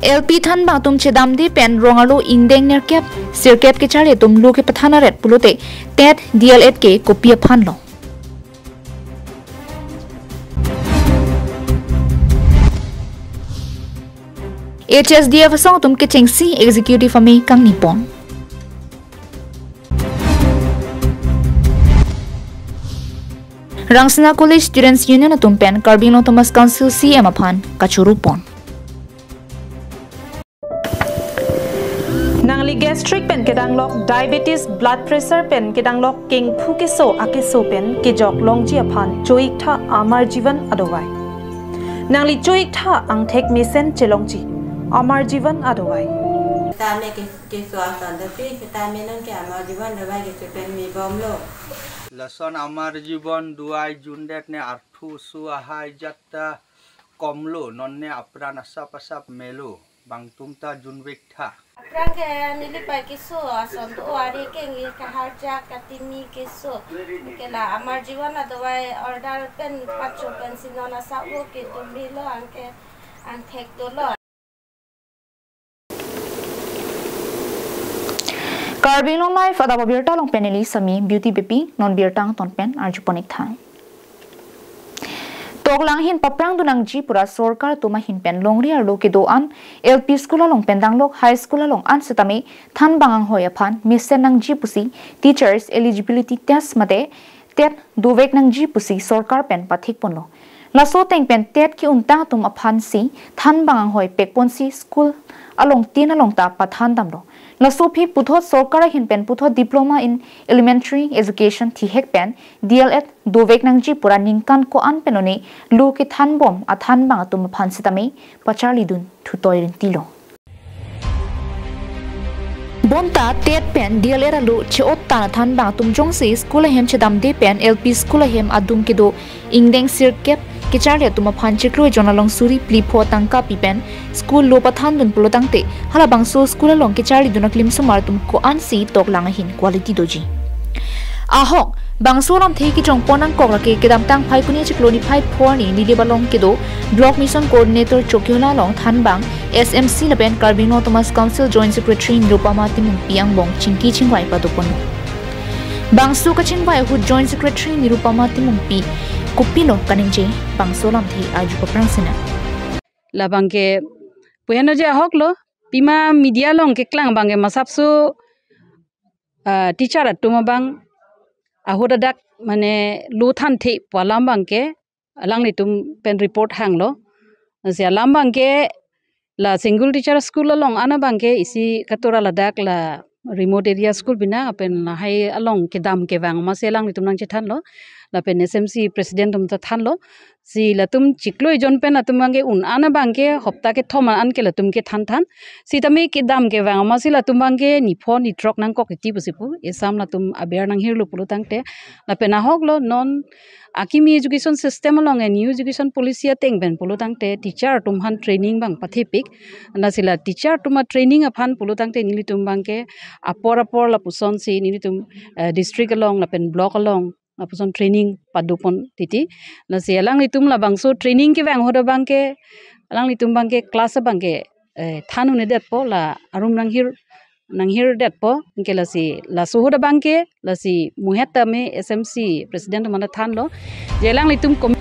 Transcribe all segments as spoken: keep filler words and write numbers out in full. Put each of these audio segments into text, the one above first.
L P thanbang atum chedamde pen rong arlo ingdeng nerkep sirkep kecharli atum lo kepathan aret pulote TET, D L Ed ke kopi aphan lo? H S D F asong atum kechengsi executive amei kangni pon. Rangsina College Students Union atum pen Karbi Anglong Autonomous Council C E M aphan kachoro pon. Nangli gastric pen kedanglok, diabetes, blood pressure pen kedanglok, kengphu keso akeso pen kejok longji aphan choiktha Amar Jeevan adawai. Nangli choiktha angthek mesen chelongji Amar Jeevan adawai. Tame ke, keso ason dopi, tame non ke Amar Jeevan adawai keso pen mibomlo. Lason Amar Jeevan adawai jundet ne arthu su ahai jatta komlo, non ne apran asap asap melo, bangtum ta junvektha. Aphrang ke neli pai keso ason do, ari kengir kaharjak katimi keso. Ke la Amar Jeevan adawai order pen pacho pensi non asap vo kedun milo, anke angthek dolo. Karbi Anglong Live adap abirta along pen neli Sami Beauty Beypi, non birta angton pen arjupon ik tha. Toklang ahin paprang dun nangji pura sorkar atum ahin pen longri arlo kedo-an L P school along pen danglok high school along an setame thanbang anghoi aphan mesen nangji pusi teachers eligibility test mate TET dovek nangji pusi sorkar pen pathik ponlo. Laso ateng pen TET ke-untang atum aphan si thanbang anghoi pekponsi school along tin along ta pathan damlo. Laso aphi puthot sorkar ahin pen puthot Diploma in Elementary Education thihek pen D L Ed dovek nangji pura ningkan ko-an pen lone lo kethanbom athanbang atum aphan setame pacharli dun thutoi rinti lo. Bonta TET pen D L Ed alo che-ot tan athanbang atum jongsi school ahem chedamde pen L P school ahem adung kedo ingdeng sirkep kecharli atum aphan chiklo ejon along suri phli pho tangka pi pen school lo pathan dun pulo tangte, halabangso school along kecharli dun aklim osomar atum ko-an si toklang ahin quality doji. Ahok, bangso alamthe kejongpon nangkok lake kedamtang Phaikuni chiklo niphai pho arni Nilip along kedo Block Mission Coordinator Chokihola along thanbang S M C lapen Karbi Anglong Autonomous Council Joint Secretary Nirupama Timungpi angbong chingki chingvai padoponlo. Bangso kachingvai ahut Joint Secretary Nirupama Timungpi kopilo kaningje, bangso alamthe arju paprang sinang. Labang ke pu henlo je ahok lo, pima media along keklang abang ke masapso, ah, teacher atum abang ahut adak mane lo thanthe pu alam abang ke alanglitum pen report hanglo. Lasi alam abang ke la single teacher school along an abang ke isi katura ladak la remote area school bina lapen lahai along kedam kevang amatsi alanglitum nangchethanlo. Lapen S M C president atum ta thanlo. Si latum chiklo ejon pen latum abang ke un an abang ke hopta kethom an ke latum kethan than. Sitame kedam kevang amatsi latum abang ke nipho nitrok nangkok titi pusi pu. Esam latum aber nanghirlo pulo tangte. Lapen ahok lo non akimi education system along a new education policy ateng pen pulo tangte teacher atum aphan training abang pathepik. Lasi la teacher atum a-training aphan pulo tangte nelitum abang ke apor apor lapuson si nelitum, eh, district along lapen block along lapuson training padopon titi. Lasi alanglitum labangso training kevang ahut abang ke alanglitum abang ke class abang ke, eh, than un-edetpo, la arum nanghir nanghirdetpo, anke lasi laso ahut abang ke lasi muhet tame S M C president atum an ta thanlo. Je alanglitum kom-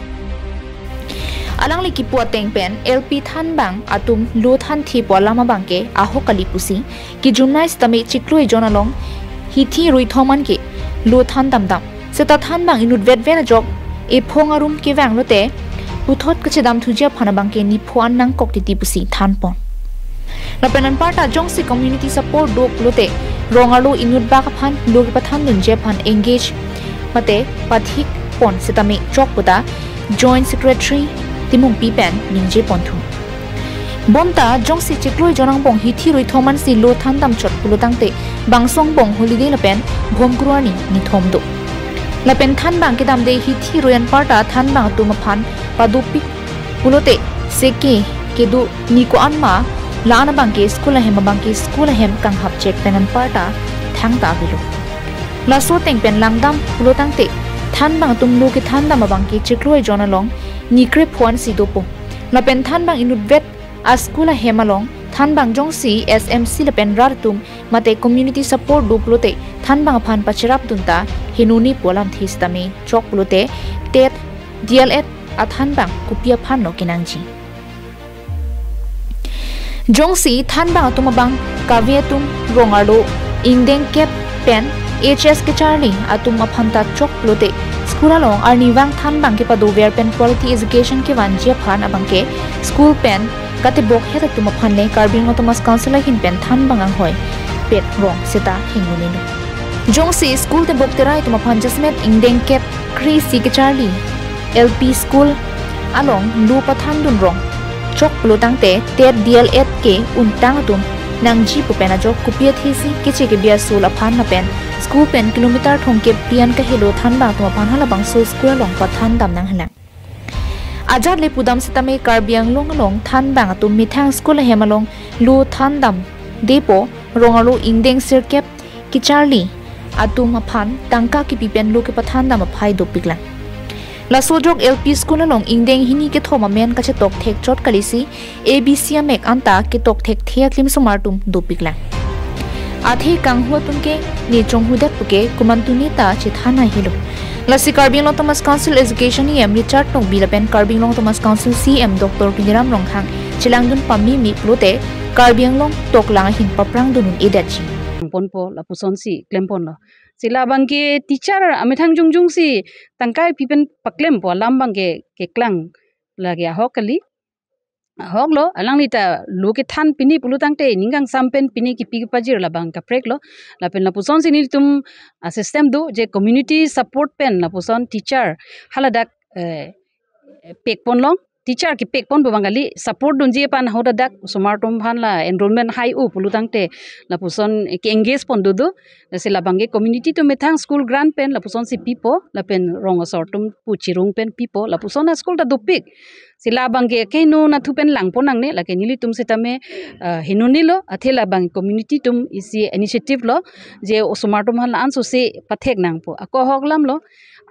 Alangli kipu ateng pen L P thanbang atum lo thanthe pu alam abang ke ahok kali pusi kijumnai sitame chiklo ejon along hithi ruithom an ke lo than damdam. Seta thanbang inut vetvet ajok ephong arum kevang lote puthot kachedam thuji aphan abang ke nipho an nangkok titi pusi thanpon. Lapen anparta jongsi community support do pulote rong arlo inutbak aphan lo kepathan dunji aphan engage mate pathik pon sitame chok puta Joint Secretary Timungpi pen ningje ponthu. Bonta jongsi chiklo ejon angbong hithi ruithom ansi lo than damchot pulo tangte bangso angbong holiday lapen Bhomkuru arni nithom do. Lapen thanbang kedamde hithi rui anparta thanbang atum aphan padopik pulote seke kedo ni ko-an ma la-an abang ke school ahem abang ke school ahem kanghap chek pen anparta thangta avelo. Laso ateng pen langdam pulo tangte thanbang atum lo kethan dam abang ke chiklo ejon along ni krepho ansi dopo. Lapen thanbang inutvet a-school ahem along Thanbang jongsi S M C lapen rat atum mate community support do pulote thanbang aphan pacherap dun ta henone pu alamthe sitame chok pulote TET, D L Ed athanbang kopi aphan lo kenangji. Jongsi thanbang atum abang kave atum rong arlo ingdeng kep pen H S kecharli atum aphan ta chok pulote school along arnivang thanbang kepadover pen quality education kevanji aphan abangke school pen katebok het atum aphan le Karbi Anglong Autonomous Council ahin pen thanbang anghoi pet rong seta hengnunino. Jongsi school tebok terai atum aphan jasemet ingdeng kep kre-isi kecharli L P school along lo pathan dun rong chok pulo tangte TET, D L Ed ke untang atum nangji pu pen ajok kopi athesi keche kebi asul aphan lapen school pen kilometer thomkep pian kahelo thanbang atum aphan halabangso school along pathan dam nanghenang. Ajat le pudam sitame Karbi Anglong along thanbang atum methang school ahem along lo than damdepo, rong arlo ingdeng sirkep kecharli atum aphan tangka kepi pen lo kepathan dam aphai dopiklang. Laso ajok L P school along ingdeng hini kethom amen kachetok thek chot kalisi A B C amek anta ketok thekthe aklim osomar atum dopiklang. Athe kanghu atum ke ne chonghudet puke komantu neta chethan ahelo. Lasi Karbi Anglong Autonomous Council Education E M Richard Tokbi lapen Karbi Anglong Autonomous Council C E M Doctor Tuliram Ronghang chelangdun pameme pulote Karbi Anglong toklang ahin paprang dun un-edetji. Ponpo lapusonsi klemponlo. Si labangke teacher amethang jongjongsi tangka kepi pen paklempo alam abangke keklang lake ahok kali. Ahoklo, alangli ta lo kethan pini pulo tangte ning kangsam pen pini kepi kepajir labang kaprek lo. Lapen lapusonsi nelitum a system do je community support pen lapuson teacher haladak eh, pekponlong, teacher kepekpon pu abang kali, support dunji aphan hadak osomar atum aphan la enrollment hai-o pulo tangte lapuson ke-engage pon dodo. Lasi labangke community atum methang school grant pen lapusonsi pipo lapen rong asor atum pu chirung pen pipo, lapuson a school ta dopik. Si labangke keheno nathu pen langpon nangne, lake nelitum sitame eh, henonelo, athe labang community atum isi initiative lo je osomar atum aphan la-an sose pathek nangpo. Ako ahok alamlo,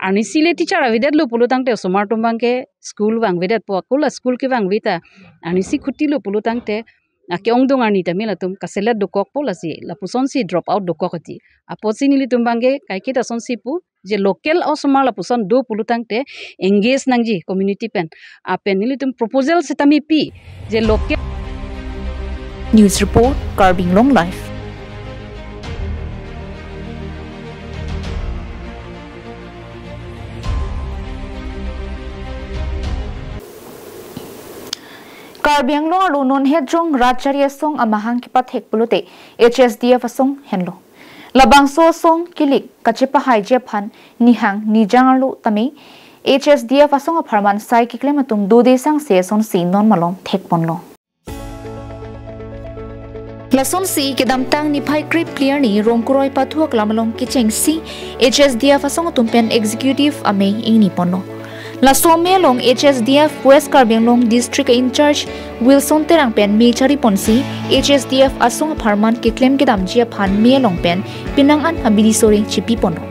arnisi le teacher avedetlo pulo tangte osomar atum abangke school vangvedetpo, ako la school kevangve ta arnisi khutilo pulo tangte ake-ongdung arni tame latum kaselet dokokpo, lasi lapusonsi drop out dokok ati. Apotsi nelitum abangke kaiketa asonsi pu je local osomar lapuson do pulo tangte engage nangji community pen. Apen nelitum proposal sitame pi je local. News report, Karbi Anglong Live. Karbi Anglong arlo non het jong rat chari asong amahang kepathek pulote H S D F asong henlo. Labangso asong kilik kachepahaiji aphan nihang nijang arlo tame H S D F asong apharman sai keklem atum dode sangse asonsi non malom thekponlo. Lasonsi kedamtang niphai krepli arni Rongkuroi pathu aklam along kechengsi H S D F asong atum pen executive amei ingniponlo. Laso amei along H S D F West Karbi Anglong District in-charge Wilson Terang pen mei chariponsi H S D F asong apharman keklem kedamji aphan mei along pen penang an abidi sore chipiponlo.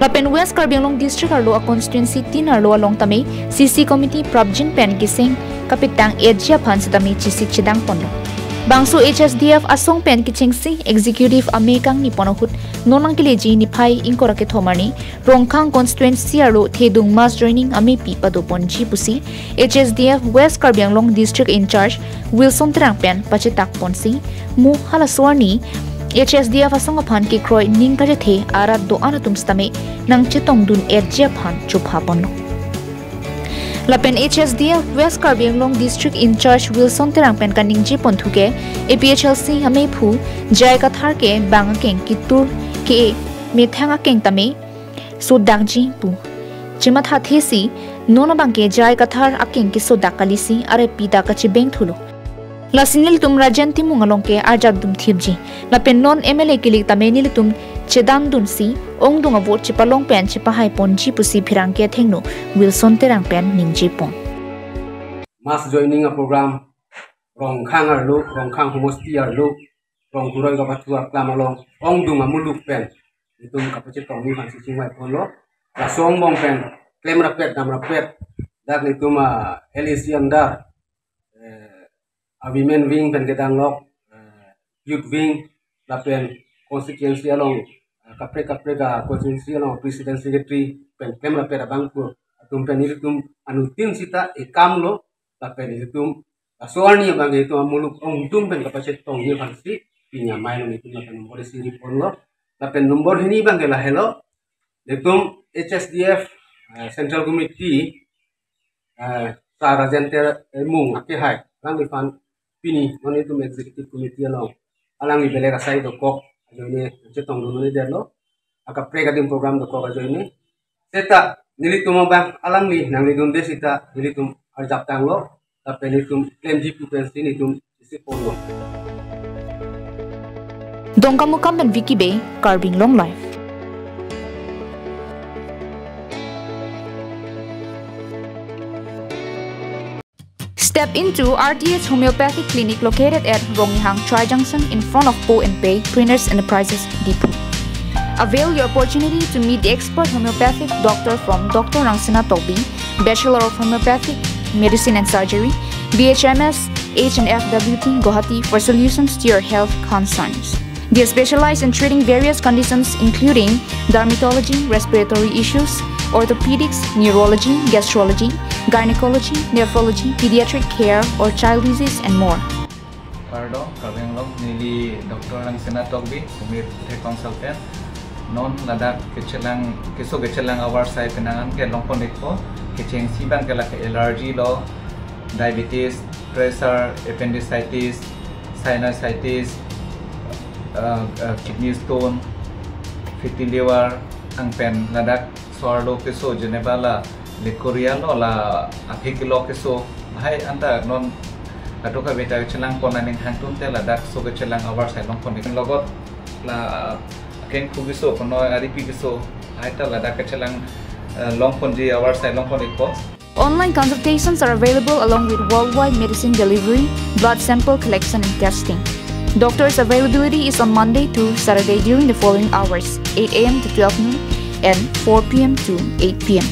Lapen West Karbi Anglong District arlo a constituency tin arlo along tame C C committee prapjin pen keseng kapetang-etji aphan sitame chesik chedangponlo. Bangso H S D F asong pen kechengsi executive amei kangnipon ahut non nangkeleji niphai ingkoi ra kethom arni Rongkhang constituency arlo thedung mass joining ameipi padoponji pusi H S D F West Karbi Anglong District in-charge Wilson Terang pen pachetakponsi, mo halaso arni H S D F asong aphan kekroi ning kachethe arat do-an atum sitame nangchetongdun-etji aphan chophaponlo. Lapen H S D F West Karbi Anglong District in-charge Wilson Terang pen kaningjeponthu ke A P H L C ameiphu J I Kathar ke bang akeng ketur ke methang akeng tame sodakji pu chemathathesi non abangke J I Kathar akeng kesodak kalisi arepi ta kachebengthulo. Lasi nelitum Rajen Timung along ke arjapdun thipji. Lapen non M L A kilik tame nelitum chedandunsi ongdung a-vote chepalong pen chepahaiponji pusi pherangke athengno Wilson Terang pen ningjepon. Mass joining a-program Rongkhang arlo, Rongkhang homosti arlo, Rongkuroi kapathu aklam along ongdung amuluk pen itum kapachetongji aphansi chingvaiponlo. Laso angbong pen klemrapet damrapet dak itum a-L A C under eh, a women wing pen kedam lok, eh, youth wing, lapen constituency along, eh, kaprek kaprek a constituency along president secretary pen klem lapen abangphu atum pen ilitum anuttin sita ekam lo, lapen ilitum aso arni abang itum amuluk ongdung pen kapachetongji aphansi pini amei along itum lapen nombor isi ripon lo. Lapen nombor hini abang ke lahelo, itum H S D F, eh, Central Committee, eh, Sir Rajen Terang, eh, Mung akehai, alangliphan pini non itum Executive Committee along alangli belek asai dokok ajoine chetongdun un-edetlo, akaprek adim program dokok ajoine. Seta nelitum abang alangli nanglidunde seta nelitum arjap tanglo, lapen nelitum klemji pu pensi nelitum isi ponlo. Dongkamukam pen Vicky Bey, Karbi Anglong Live. Step into R T H Homeopathic Clinic located at Ronghang Tri Junction in front of Po and Pei Printers Enterprises, Diphu. Avail your opportunity to meet the expert homeopathic doctor from Doctor Rangsina Tokbi, Bachelor of Homeopathic Medicine and Surgery, B H M S, H and F W T, Guwahati for solutions to your health concerns. They specialize in treating various conditions including dermatology, respiratory issues, orthopedics, neurology, gastrology, gynecology, nephrology, pediatric care, or child disease, and more. Kardom, Karbi Anglong, neli Doctor Rangsina Tokbi, Kumir Health Consultant. Non ladak kechelang, keso kechelang avarsai penang an ke longpon-ikpo, kechengsi abang ke lake allergy lo, diabetes, pressure, appendicitis, sinusitis, uh, uh, kidney stone, fatty liver, anpen ladak so-arlo keso jeneba la leukorrhea lo, la aphi kilo keso, lahai anta non kadokave ta chelangpon aning hangtun te ladak so kechelang avarsai longpon-ik, logot la akengphu keso, konoi aripi keso, lahai ta ladak kechelang, eh, longponji avarsai longpon-ikpo. Online consultations are available along with worldwide medicine delivery, blood sample collection and testing. Doctors' availability is on Monday through Saturday during the following hours, eight A M to twelve noon and four P M to eight P M.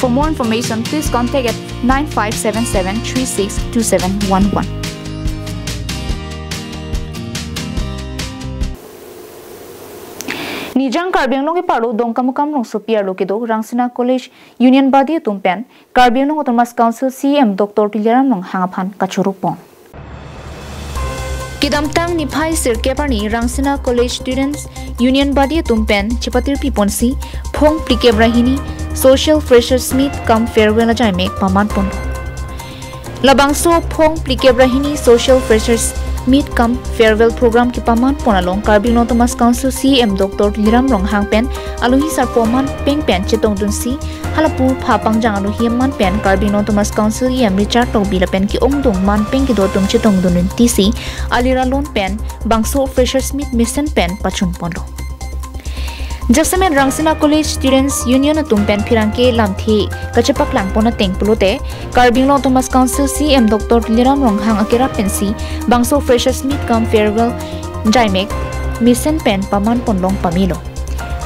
For more information, please contact at nine five seven seven three six two seven one one. Nijang Karbi Anglong keparlo Dongkamukam rongsopi arlo kedo Rangsina College Union Body atum pen Karbi Anglong Autonomous Council C E M Doctor Tuliram Ronghang aphan kachoro pon. Kedamtang niphai sirkep arni Rangsina College Students Union Body atum pen chepatirpi ponsi phongphlikep ra hini Social Freshers Meet cum Farewell ajaimek paman pon. Labangso phongphlikep ra hini Social Freshers Meet cum Farewell Program kepaman pon along Karbi Anglong Autonomous Council C E M Doctor Tuliram Ronghang pen alohi sarpo manpeng pen chetongdunsi halapu pha pangjang alohi aman pen Karbi Anglong Autonomous Council E M Richard Tokbi lapen ke-ongdung manpeng kedo atum chetongdun rinti si aliralon pen bangso Freshers Meet mesen pen pachun ponlo. Jasemet Rangsina College Students Union atum pen pherangke lamthe kachepaklang pon ateng pulote, Karbi Anglong Autonomous Council C E M Doctor Tuliram Ronghang akerap pensi bangso Freshers Meet cum Farewell jaimek mesen pen paman pon long pamelo.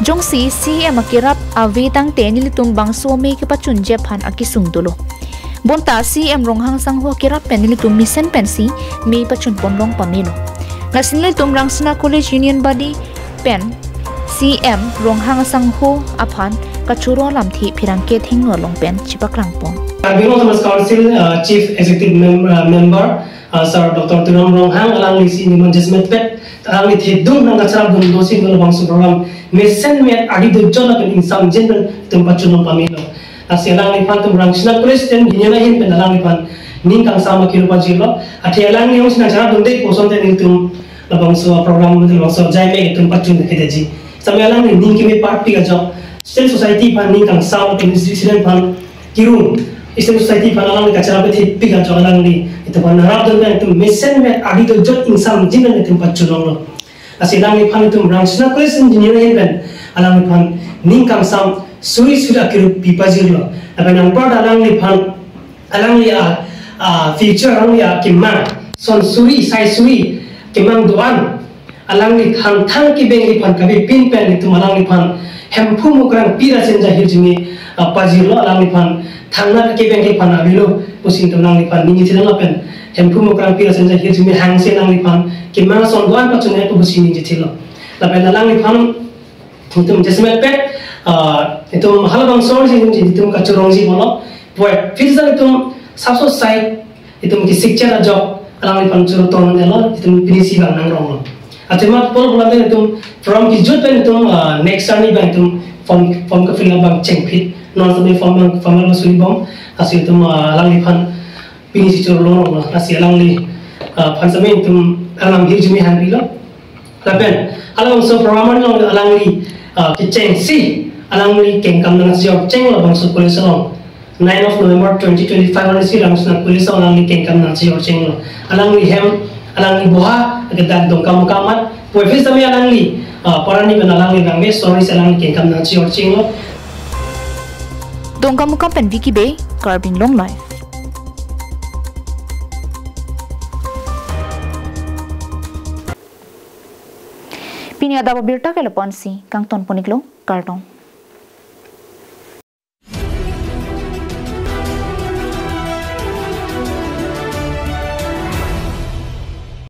Jongsi C E M akerap ave tangte nelitum bangso mei kepachunji aphan akesung dolo. Bonta C E M Ronghang asangho akerap pen nelitum mesen pensi mei pachun pon long pamelo. Lasi nelitum Rangsina College Union Body pen C E M Ronghang asangho aphan kachoro lamthe pherangke thengno along pen chepaklang pon. Karbi Anglong Autonomous Council, uh, Chief Executive Mem- uh, Member, uh, Sir Doctor Tuliram Ronghang alangli si niman jasemet pet alangli thedung nangkacharap dun dosi nang labangso program mesen met adi dojot lapen ingsamjin pen itum pachun long pamelo. Lasi alangliphan itum Rangsina College Students Union ahin pen alangliphan ning kangsam akilo pajirlo. Athe alangli jongsi nangcharap dunde kosonte nelitum labangso program, labangso jaimek itum pachun kedetji. Same alangli ning keme parpik ajok, Student Society aphan ning kangsam, student aphan kiru, Student Society aphan alangli kacharap thepik ajok alangli itum aphan nangrap dun pen itum mesen met adi dojot ingsamjin pen itum pachun longlo. Lasi alangliphan itum Rangsina College Students Union ahin pen alangliphan ning kangsam suri suri akiruk pipajirlo. Lapen anparta alangliphan alangli a, a future alangli akemang son suri sai suri kemang do-an alangli thangthang kebeng liphan kavepin pen itum alangliphan Hemphu Mukrang pira senja hirjingi, a, pajirlo, alangliphan thangnat kebeng liphan avelo pusi itum alangliphan ningje thela pen Hemphu Mukrang Pir ason ja hirjume hangsi alangliphan kemang ason do-an pachunai pu pusi ningje thilo. Lapen alangliphan itum jasemet pet, ah, itum halabangso arni si itum kachorongji pulo. Puvoiphit seta itum sapso side itum kesikchot ajok alangliphan choro tong-an lo, itum pinisi bang nangronglo. Athema pulo pulote itum from kejut pen itum, ah, next arni bang itum form, form ke-fill up bang chengphit. Non setame form bang, form bang suri bom. Lasi itum, ah, alangliphan pinisi choro longlo. Lasi alangli, ah, phan setame itum alam hirjume hangpilo. Lapen halabangso program along alangli, ah, kechengsi alangli kengkam nangchijor chenglo bangso college along. Nine of November twenty twenty-five arni si Ramsna College along alangli kengkam nangchijor chenglo. Alangli hem, alangli boha, kedak Dongkamukam amat, puvoiphit seta alangli, ah, porani pen alangli bangke sorry si alangli kengkam nangchijor chenglo. Dongkamukam pen Vicky Bey, Karbi Anglong Live. Pini adap abirta ke lapu-ansi kangton pon-iklo, kardom.